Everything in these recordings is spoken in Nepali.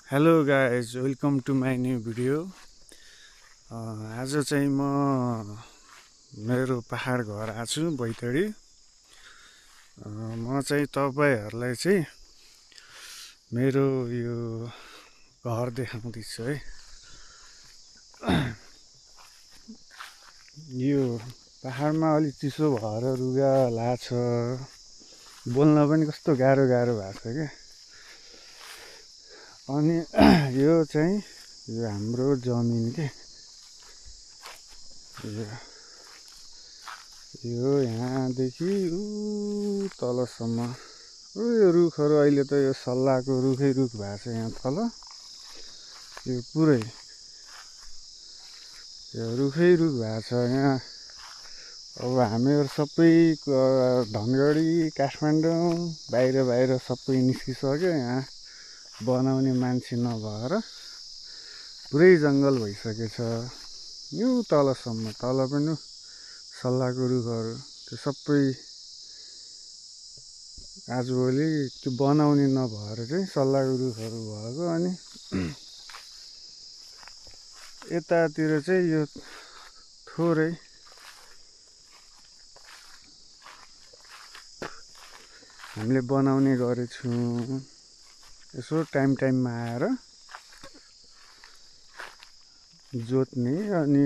Hello guys welcome to my new video. आज चाहिँ म मेरो पहाड घर आएको छु बैतडी। म चाहिँ तपाईहरुलाई चाहिँ मेरो यो घर देखाउँदैछु है। यो पहाडमा अलि चिसो भएर रुगा लाग्छ, बोल्न पनि कस्तो गाह्रो भएको छ क्या। अनि यो चाहिँ यो हाम्रो जमिन के यो यहाँदेखि तलसम्म यो रुखहरू अहिले त यो सल्लाहको रुखै रुख भएको छ यहाँ तल। यो पुरै यो रुखै रुख भएको छ यहाँ। अब हामीहरू सबै धनगढी काठमाडौँ बाहिर सबै निस्किसक्यो। यहाँ बनाउने मान्छे नभएर पुरै जङ्गल भइसकेछ। यो तलसम्म तल पनि सल्लाहको रुखहरू त्यो सबै आजभोलि त्यो बनाउने नभएर चाहिँ सल्लाहको रुखहरू भएको। अनि यतातिर चाहिँ यो थोरै हामीले बनाउने गरेछौँ। यसो टाइममा आएर जोत्ने अनि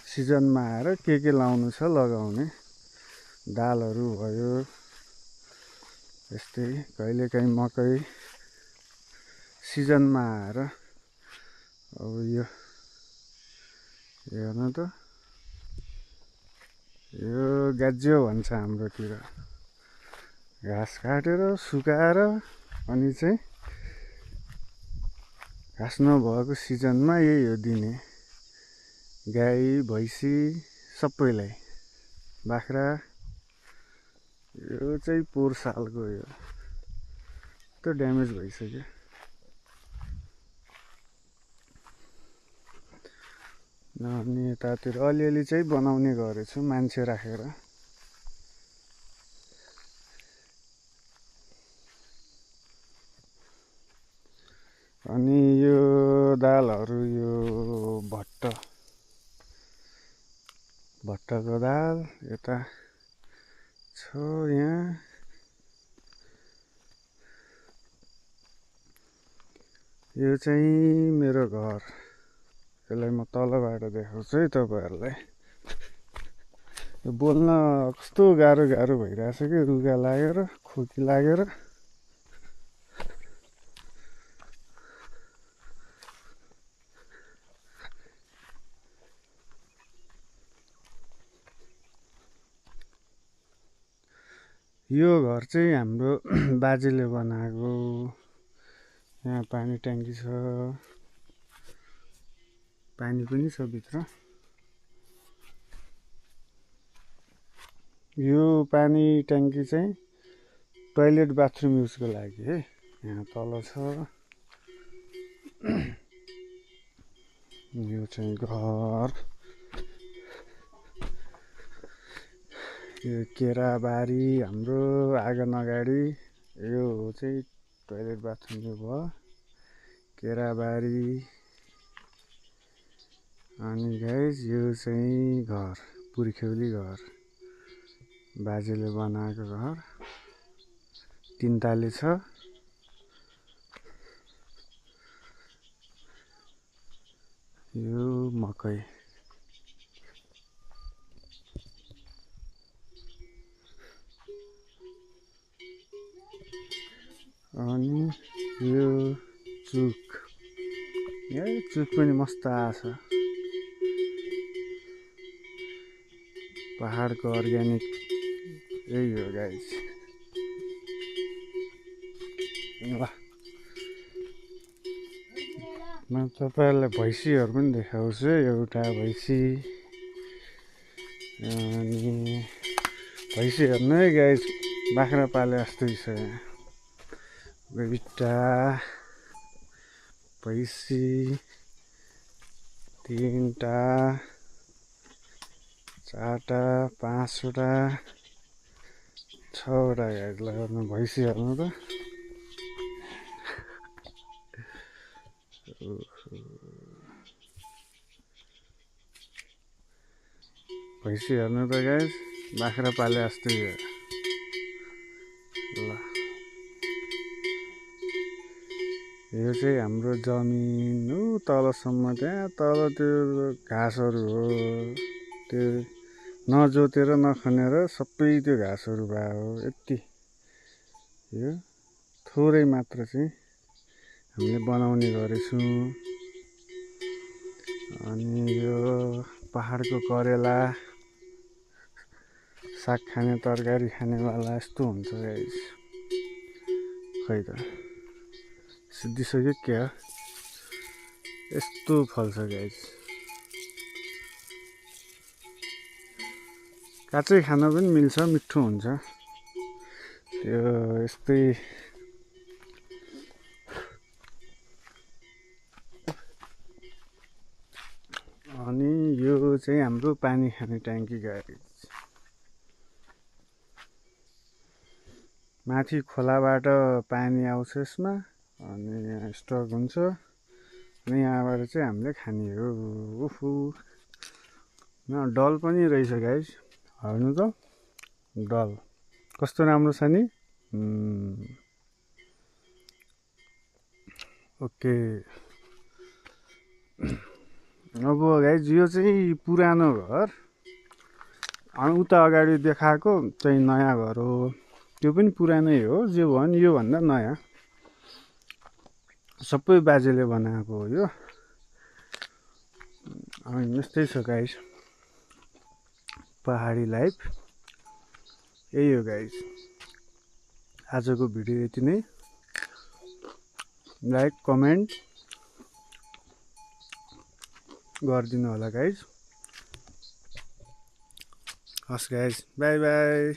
सिजनमा आएर के लाउनु छ लगाउने। दालहरू भयो, यस्तै कहिलेकाहीँ मकै सिजनमा आएर। अब यो हेर्नु त यो गाज्यो भन्छ हाम्रोतिर। घाँस काटेर सुकाएर अनि चाहिँ घाँस नभएको सिजनमा यही हो दिने। गाई भैँसी सबैलाई, बाख्रा। यो चाहिँ पोहोर सालको यो त ड्यामेज भइसक्यो। अनि यतातिर अलिअलि चाहिँ बनाउने गरेछु मान्छे राखेर। अनि यो दालहरू यो भट्टको दाल यता छ यहाँ। यो चाहिँ मेरो घर। यसलाई म तलबाट देखाउँछु है तपाईहरुलाई। यो बोल्न कस्तो गाह्रो भइरहेछ कि रुगा लागेर खोकी लागेर। यो घर चाहिँ हाम्रो बाजेले बनाएको। यहाँ पानी ट्याङ्की छ, पानी पनि छ भित्र। यो पानी ट्याङ्की चाहिँ टोयलेट बाथरुम युजको लागि है। यहाँ तल छ। यो चाहिँ घर। यो केराबारी हाम्रो आँगन अगाडि। यो चाहिँ टोयलेट बाथरुम यो भयो केराबारी। अनि गाइस यो चाहिँ घर, पुर्ख्यौली घर, बाजेले बनाएको घर। 3 तले छ। यो मकै। अनि यो चुक। चुक पनि मस्त आछ। पहाडको अर्ग्यानिक यही हो गाइस। ल म तपाईहरुलाई भैँसीहरू पनि देखाउँछु। एउटा भैँसी। अनि भैँसी हेर्नु है गाइस, बाख्रा पाले जस्तै छ यहाँ। दुईटा भैँसी, 3टा 4टा 5वटा 6वटा गाइस। ल हेर्नु भैँसी हेर्नु त। भैँसी हेर्नु त गाइस बाख्रा पाले जस्तै हो। ल यो चाहिँ हाम्रो जमिन हो तलसम्म, त्यहाँ तल त्यो घाँसहरू हो, त्यो नजोतेर नखनेर सबै त्यो घाँसहरू भयो हो। यति यो थोरै मात्र चाहिँ हामीले बनाउने गरेछौँ। अनि यो पहाडको करेला, साग खाने तरकारी खानेवाला यस्तो हुन्छ गाइस। खै त सिद्धिसक्यो क्या, यस्तो फल्छ गाइस। काँचै खान पनि मिल्छ, मिठो हुन्छ त्यो यस्तै। अनि यो चाहिँ हाम्रो पानी खाने ट्याङ्की गाइस। माथि खोलाबाट पानी आउँछ यसमा, अनि यहाँ स्टक हुन्छ, अनि यहाँबाट चाहिँ हामीले खाने हो। उफु यहाँ डल पनि रहेछ गाइस, हेर्नु त डल कस्तो राम्रो छ नि। ओके अब गाइस यो चाहिँ पुरानो घर, उता अगाडि देखाएको चाहिँ नयाँ घर हो। त्यो पनि पुरानै हो, जे भयो नि योभन्दा नयाँ, सबै बाजेले बनाएको हो यो। अनि यस्तै छ गाइस पहाडी लाइफ, यही हो गाइस। आजको भिडियो यति नै। लाइक कमेन्ट गरिदिनु होला गाइस। हस् गाइस, बाई बाई।